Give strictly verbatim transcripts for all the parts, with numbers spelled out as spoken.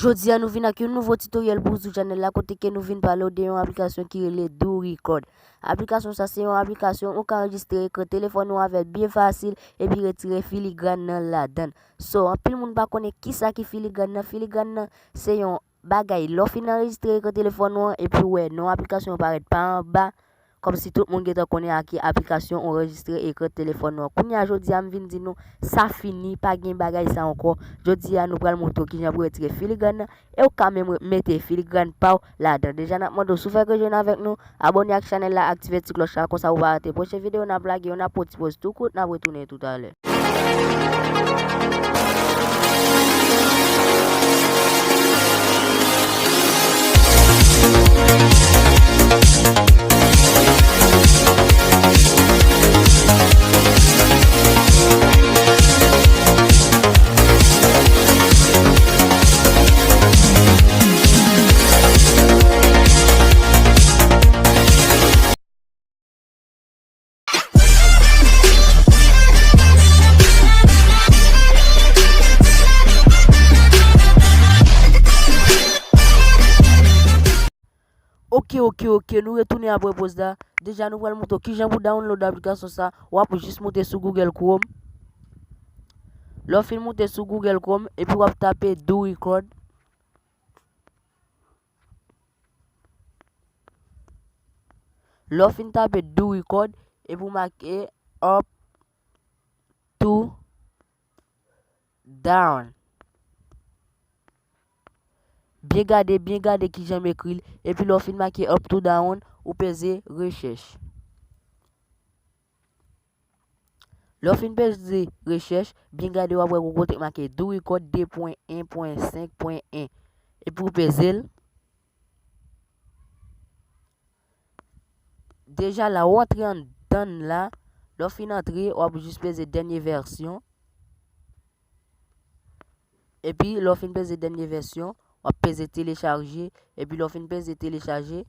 Jodi a nou vin ak yon nouvo tutoriel pou w sou chanèl la, kote ke nou vin pale w de yon aplikasyon ki rele Do Record. Aplikasyon sa se yon aplikasyon ou ka anrejistre ekran telefòn ou avè l byen fasil epi retire filigran nan ladan l. So, anpil moun pa konnen kisa ki filigran nan. Filigran nan se yon bagay, lè w fin anrejistre ekran telefòn ou an epi w wè non aplikasyon an parèt pa anba, kòmsi tout moun gentan konnen a ki aplikasyon ou anrejistre ekran telefòn ou an. Kounye a, jodi a, m vin di nou, sa fini, pa gen bagay sa ankò. Jodi a, nou pral montre w kijan pou retire filigran nan, e w ka menm re- mete filigran pa w ladan. Deja, n ap mande w, si w fèk rejwenn avèk nou, abòne ak chanèl la, aktive ti klòch la, konsa pou w pa rate pwochen videyo n ap lage yo, n ap pran ti poz tou kout, n ap retounen toutalè. Oke, oke, oke, nou retounen apre poz la. Deja, nou pral montre w kijan pou download aplikasyon sa. W ap jis moute sou Google Chrome. Lè w fin moute sou Google Chrome, epi w ap tape Do Record. Lè w fin tape Do Record, epi w make Up to Down. Byen gade, byen gade kijan m ekri l. Epi lè w fin make Up to Down, ou peze rechèch. Lè w fin peze rechèch, byen gade w ap wè yon kote k make Do Record de pwen en pwen senk pwen en. Epi w peze l. Deja la, w antre anndan l la. Lè w fin antre, w ap jis peze dènye vèsyon. Epi, lè w fin peze dènye vèsyon, w ap peze telechaje. Epi, lè w fin peze telechaje,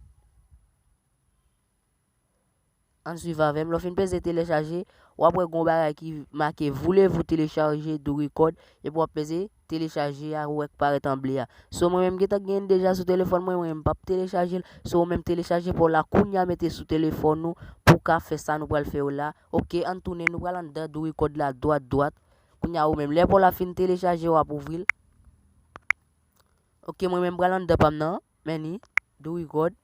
ann swiv avè m. Lè w fin peze telechaje, w ap wè gon bagay ki make Voulez-vous télécharger Do Record, epi w ap peze telechaje a, ou wè k parèt an ble a. So, mwen menm, m gentan genyen l deja sou telefòn mwen, mwen menm, m p ap telechaje l. So, ou menm, telechaje pa w la kounye a, mete sou telefòn ou pou w ka fè sa nou pral fè yo la. Oke, ann tounen, nou pral anndan Do Record la, dwat, dwat. Kounye a, ou menm, lè pa w la fin telechaje, w ap ouvri l. Oke, mwen menm, m pral anndan pa m nan, men ni, Do Record.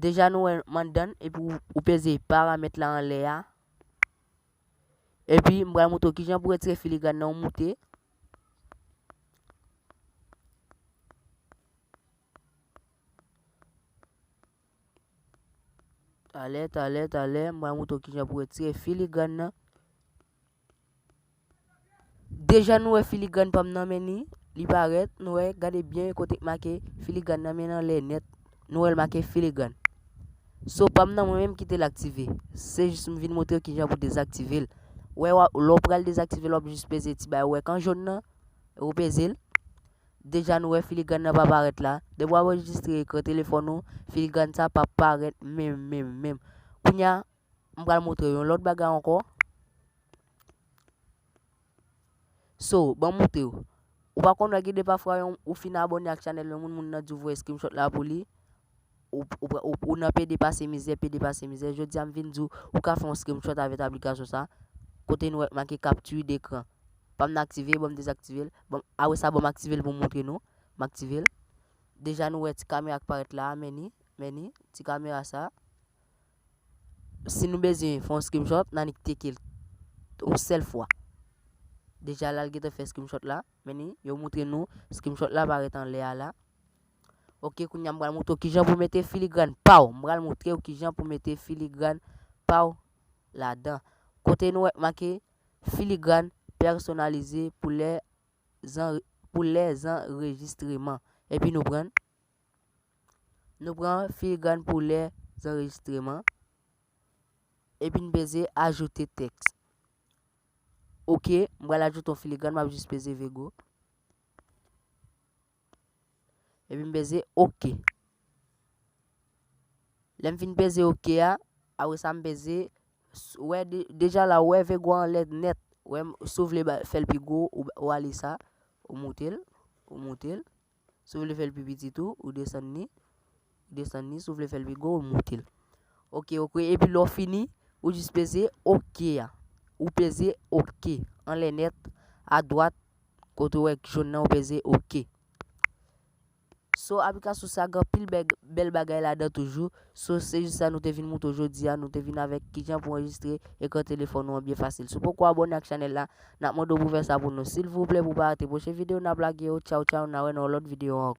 Deja nou wè m anndan l, epi ou, ou peze paramèt la anlè a. Epi m pral montre w kijan pou retire filigran nan, ou moute. Talè, talè, talè, m pral montre w kijan pou retire filigran nan. Deja nou wè filigran pa m nan, men ni, li parèt, nou wè, gade byen kote k make filigran nan, men anlè nèt, nou wè l make filigran. So, pa m nan, mwen menm kite l aktive. Se jis m vin montre w kijan pou dezaktive l. Wè, w a- lè w pral dezaktive l, w ap jis peze ti bay wè kan jòn nan, ou peze l. Deja nou wè filigran nan pa parèt la. Depi w ap anrejistre ekran telefòn ou, filigran sa p ap parèt menm, menm, menm. Kounye a, m pral montre w yon lòt bagay ankò. So, ban m montre w. Ou pa konn wè gen de pafwa yon, ou fin abòne ak chanèl yon moun, moun nan di w voye screenshot la pou li. Ou, ou, ou, ou nan pede pase mizè, pede pase mizè. Jodi a m vin di w, ou ka fè yon screenshot avèk aplikasyon sa. Kote nou wè make capture d'écran. Pa m nan aktive, ban m dezaktive l. Ban m, apre sa, ban m aktive l pou m montre nou. M aktive l. Deja nou wè ti kamera k parèt la, men ni, men ni, ti kamera sa. Si nou bezwen fè yon screenshot, n annik teke l yon sèl fwa. Deja la, l gentan fè screenshot la. Men ni, yo montre nou screenshot la parèt anlè a la. Oke, kounye a m pral montre w kijan pou mete filigran pa w. M pral montre w kijan pou mete filigran pa w ladan. Kote nou wè make filigran pèsonalize pou lè zan- pou lè zanrejistreman. Epi nou pran, nou pran filigran pou lè zanrejistreman. Epi n peze ajoute tèks. Oke, m pral ajoute yon filigran, m ap jis peze vego. Epi m peze oke. Lè m fin peze oke a, apre sa m peze, s- wè de- deja la, ou wè vego a anlè nèt. Wè m- si w vle ba- fè l pi gwo, ou, ou ale sa, ou moute l. ou moute l. Si w vle fè l pi piti tou, ou desann li. Ou desann li, si w vle fè l pi gwo, ou moute l. Ok, ok, epi lè w fini, ou jis peze ok a. Ou peze ok. Anlè nèt, adwat, kote w wè jòn nan, ou peze ok. So, aplikasyon sa gen anpil bèl, bèl bagay ladan toujou. So, se jis sa nou te vin montre w jodi a. Nou te vin avèk kijan pou anrejistre ekran telefòn ou an byen fasil. Si w poko abòne ak chanèl la, n ap mande w pou fè sa pou nou, silvouplè, pou w pa rate pwochen videyo n ap lage yo. Tchaw, tchaw, n a wè nan yon lòt videyo ankò.